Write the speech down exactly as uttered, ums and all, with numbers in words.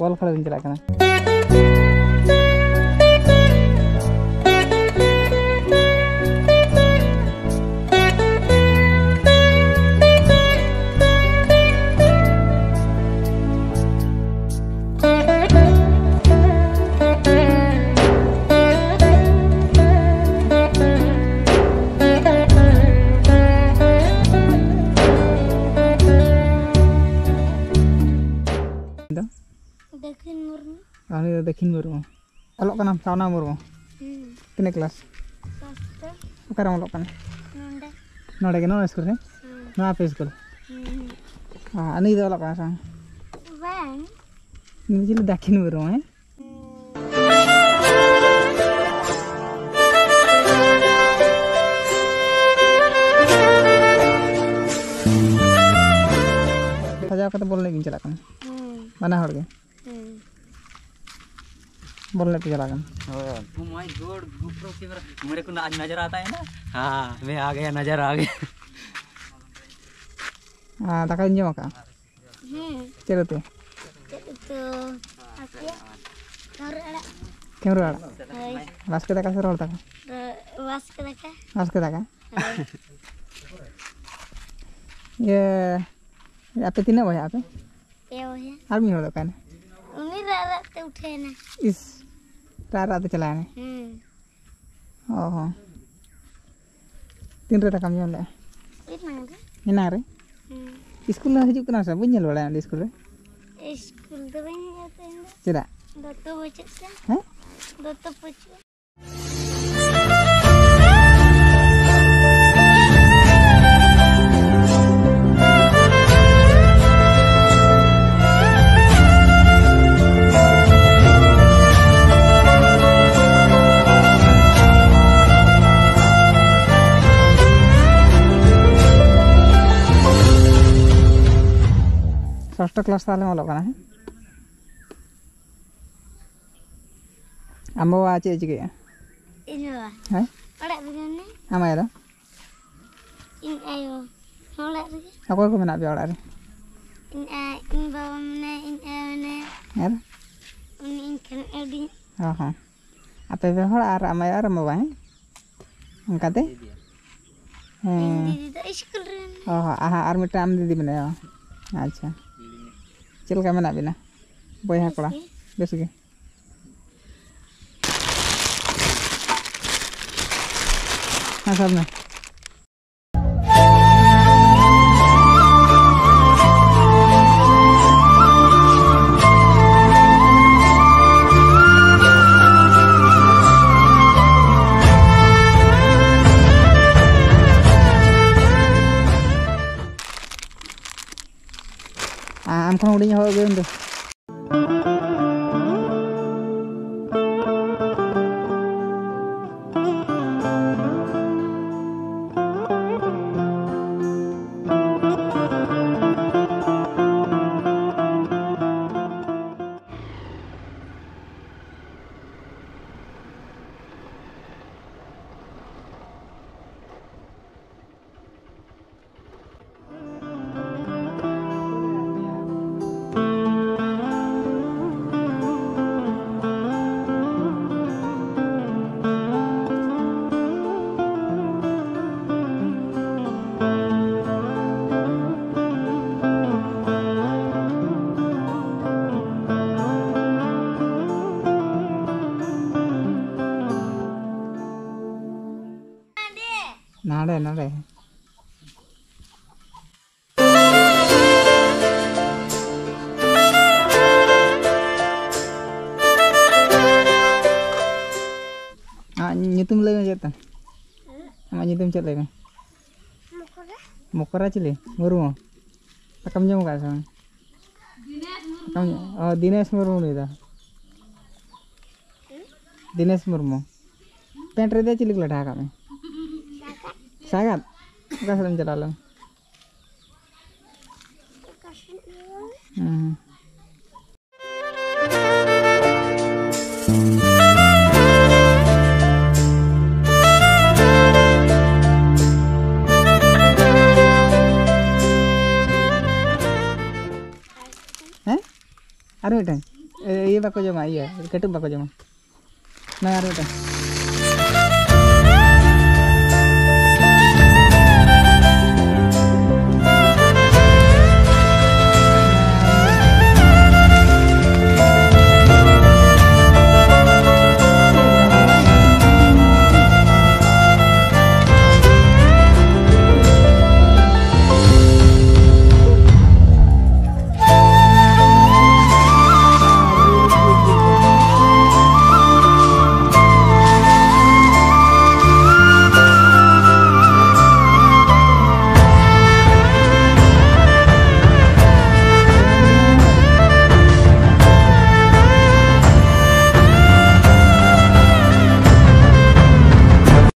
ᱜᱚᱞᱯᱷᱚ ᱨᱮᱵᱤᱱ ᱪᱟᱞᱟᱜ ᱠᱟᱱᱟ᱾ ᱫᱚ? ᱫᱟᱹᱠᱷᱤᱱ ᱢᱩᱨᱢᱩ᱾ ᱟᱨ ᱩᱱᱤ ᱫᱚ ᱫᱟᱹᱠᱷᱤᱱ ᱢᱩᱨᱢᱩ᱾ ᱚᱞᱚᱜ ᱠᱟᱱᱟᱢ ᱥᱟᱣᱱᱟ ᱢᱩᱨᱢᱩ? ᱦᱩᱸ᱾ ᱛᱤᱱᱟᱹᱜ ᱠᱞᱟᱥ? ᱥᱟᱥᱛᱮ᱾ ᱚᱠᱟᱨᱮᱢ ᱚᱞᱚᱜ ᱠᱟᱱᱟ? ᱱᱚᱰᱮ᱾ ᱱᱚᱰᱮ ᱜᱮ, ᱱᱚᱣᱟ ᱥᱠᱩᱞ ᱨᱮ? ᱦᱩᱸ᱾ ᱱᱚᱣᱟ ᱟᱯᱮ ᱥᱠᱩᱞ? ᱦᱩᱸ᱾ ᱟᱨ ᱩᱱᱤ ᱫᱚ ᱚᱞᱚᱜ ᱠᱟᱱᱟ ᱥᱮ ᱵᱟᱝ? ᱵᱟᱝ᱾ ᱩᱱᱤ ᱪᱤᱞᱤ ᱫᱟᱹᱠᱷᱤᱱ ᱢᱩᱨᱢᱩ, ᱦᱮᱸ? ᱥᱟᱡᱟᱣ ᱠᱟᱛᱮ ᱵᱚᱞ ᱮᱱᱮᱡ ᱵᱤᱱ ᱪᱟᱞᱟᱜ ᱠᱟᱱᱟ? ᱦᱩᱸ᱾ ᱵᱟᱱᱟ ᱦᱚᱲ ᱜᱮ? ᱦᱩᱸ᱾ ᱵᱚᱞ ᱮᱱᱮᱡ ᱯᱮ ᱪᱟᱞᱟᱜ ᱠᱟᱱᱟ? ᱦᱳᱭ᱾ Oh my God, GoPro camera, मेरे को आज नजर आता है ना? हाँ, मैं आ गया, नजर आ गया। ᱟᱨ ᱫᱟᱠᱟ ᱵᱤᱱ ᱡᱚᱢ ᱟᱠᱟᱫᱼᱟ? ᱦᱩᱸ᱾ ᱪᱮᱫ ᱩᱛᱩ? ᱪᱮᱫ ᱩᱛᱩ? ᱦᱟᱯᱮ᱾ ᱠᱟᱹᱢᱨᱩ ᱟᱲᱟᱜ᱾ ᱠᱟᱹᱢᱨᱩ ᱟᱲᱟᱜ? ᱦᱳᱭ᱾ ᱵᱟᱥᱠᱮ ᱫᱟᱠᱟ ᱥᱮ ᱨᱚᱦᱚᱲ ᱫᱟᱠᱟ? ᱨᱚ-, ᱵᱟᱥᱠᱮ ᱫᱟᱠᱟ᱾ ᱵᱟᱥᱠᱮ ᱫᱟᱠᱟ? ᱦᱳᱭ᱾ ᱤᱭᱟᱹ, ᱟᱯᱮ ᱛᱤᱱᱟᱹᱜ ᱵᱚᱭᱦᱟᱜ ᱟᱯᱮ? ᱯᱮ ᱵᱚᱭᱦᱟ᱾ ᱟᱨ ᱢᱤᱫ ᱦᱚᱲ ᱫᱚ ᱚᱠᱟᱭᱮᱱᱟ? ᱩᱱᱤ ᱨᱟᱜ ᱨᱟᱜ ᱛᱮ ᱩᱴᱷᱟᱹᱣᱮᱱᱟ᱾ ᱤᱥ, ᱨᱟᱜ ᱨᱟᱜ ᱛᱮ ᱪᱟᱞᱟᱣᱮᱱᱟ? ᱦᱩᱸ᱾ ᱚ ᱦᱚᱸ᱾ ᱛᱤᱱᱨᱮ ᱫᱟᱠᱟᱢ ᱡᱚᱢ ᱞᱮᱜᱼᱟ? ᱮᱱᱟᱝ ᱨᱮ᱾ ᱮᱱᱟᱝ ᱨᱮ? ᱦᱩᱸ᱾ ᱤᱥᱠᱩᱞ ᱫᱚ ᱦᱤᱡᱩᱜ ᱠᱟᱱᱟ ᱥᱮ? ᱵᱟᱹᱧ ᱧᱮᱞ ᱵᱟᱲᱟᱭᱟ ᱚᱸᱰᱮ ᱤᱥᱠᱩᱞ ᱨᱮ᱾ ᱤᱥᱠᱩᱞ ᱫᱚ ᱵᱟᱹᱧ ᱦᱮᱡ ᱟᱠᱟᱱᱟ ᱤᱧ ᱫᱚ᱾ ᱪᱮᱫᱟᱜ? ᱫᱚᱛᱚ ᱵᱟᱹᱪᱩᱜ ᱛᱮ᱾ ᱦᱮᱸ? ᱫᱚᱛᱚ ᱵᱟᱹᱪᱩᱜ᱾ ᱥᱚᱥᱴᱚ ᱠᱞᱟᱥ ᱛᱟᱦᱞᱮᱢ ᱚᱞᱚᱜ ᱠᱟᱱᱟ, ᱦᱮᱸ? ᱟᱢ ᱵᱟᱵᱟ ᱪᱮᱫ ᱮ ᱪᱤᱠᱟᱹᱭᱮᱫᱼᱟ? ᱤᱧ ᱵᱟᱵᱟ? ᱦᱮᱸ? ᱚᱲᱟᱜ ᱨᱮᱜᱮ ᱢᱮᱱᱟᱭᱟ᱾ ᱟᱢ ᱟᱭᱳ ᱫᱚ? ᱤᱧ ᱟᱭᱳ ᱦᱚᱸ ᱚᱲᱟᱜ ᱨᱮᱜᱮ᱾ ᱚᱠᱚᱭ ᱠᱚ ᱢᱮᱱᱟᱜ ᱯᱮᱭᱟ ᱚᱲᱟᱜ ᱨᱮ? ᱤᱧ ᱟᱭ, ᱤᱧ ᱵᱟᱵᱟ ᱢᱮᱱᱟᱭᱟ, ᱤᱧ ᱟᱭᱳ ᱢᱮᱱᱟᱭᱟ᱾ ᱟᱨ? ᱩᱱᱤ ᱤᱧ ᱠᱷᱚᱱ ᱦᱩᱰᱤᱧ᱾ ᱚ ᱦᱚᱸ᱾ ᱟᱯᱮ ᱯᱮ ᱦᱚᱲ ᱟᱨ ᱟᱢ ᱟᱭᱳ ᱟᱨ ᱟᱢ ᱵᱟᱵᱟ, ᱦᱮᱸ? ᱚᱱᱠᱟᱛᱮ? ᱤᱧ ᱦᱮᱸ᱾ ᱫᱤᱫᱤ ᱫᱚ ᱤᱥᱠᱩᱞ ᱨᱮ ᱢᱮᱱᱟᱭᱟ᱾ ᱚ ᱦᱚᱸ, ᱟᱦᱟ, ᱟᱨ ᱢᱤᱫᱴᱟᱝ ᱟᱢ ᱫᱤᱫᱤ ᱢᱮᱱᱟᱭᱟ᱾ ᱟᱪᱪᱷᱟ᱾ ᱪᱮᱫ ᱞᱮᱠᱟ ᱢᱮᱱᱟᱜ ᱵᱤᱱᱟ? ᱵᱚᱭᱦᱟ ᱵᱮᱥ ᱠᱚᱲᱟ? ᱜᱮ᱾ ᱵᱮᱥ ᱜᱮ? ᱦᱮᱸ, ᱥᱟᱵ ᱢᱮ᱾ ᱟ-, ᱟᱢ ᱠᱷᱚᱱ ᱦᱩᱰᱤᱧ ᱦᱚᱲ ᱜᱮ ᱩᱱᱤ ᱫᱚ᱾ ᱱᱟᱰᱮ, ᱱᱟᱰᱮ᱾ ᱟᱢᱟᱜ ᱧᱩᱛᱩᱢ ᱞᱟᱹᱭ ᱢᱮ ᱪᱮᱫ ᱛᱟᱢ? ᱟᱢᱟᱜ ᱧᱩᱛᱩᱢ ᱪᱮᱫ ᱞᱟᱹᱭ ᱢᱮ? ᱢᱚᱠᱚᱨᱟ᱾ ᱢᱚᱠᱚᱨᱟ ᱪᱤᱞᱤ? ᱢᱩᱨᱢᱩ? ᱫᱟᱠᱟᱢ ᱡᱚᱢ ᱟᱠᱟᱫ ᱥᱮ ᱵᱟᱝ? ᱫᱟᱠᱟᱢ ᱡᱚᱢ-, ᱚ, ᱫᱤᱱᱮᱥ ᱢᱩᱨᱢᱩ ᱞᱟᱹᱭ ᱫᱟ᱾ ᱫᱤᱱᱮᱥ ᱢᱩᱨᱢᱩ᱾ ᱯᱮᱱᱴ ᱨᱮ ᱫᱚ ᱪᱤᱞᱤ ᱠᱚ ᱞᱟᱴᱷᱟ ᱟᱠᱟᱫ ᱢᱮ? ᱥᱟᱜᱟᱫ᱾ ᱚᱠᱟ ᱥᱮᱫ ᱮᱢ ᱪᱟᱞᱟᱣ ᱞᱮᱱᱟ? ᱦᱩᱸ᱾ ᱟᱨ ᱢᱤᱫᱴᱟᱝ᱾ ᱮ, ᱤᱭᱟᱹ ᱵᱟᱠᱚ ᱡᱚᱢᱟ, ᱤᱭᱟᱹ ᱠᱟᱹᱴᱩᱵ ᱵᱟᱠᱚ ᱡᱚᱢᱟ᱾ ᱱᱚᱣᱟ ᱟᱨ ᱢᱤᱫᱴᱟᱝ᱾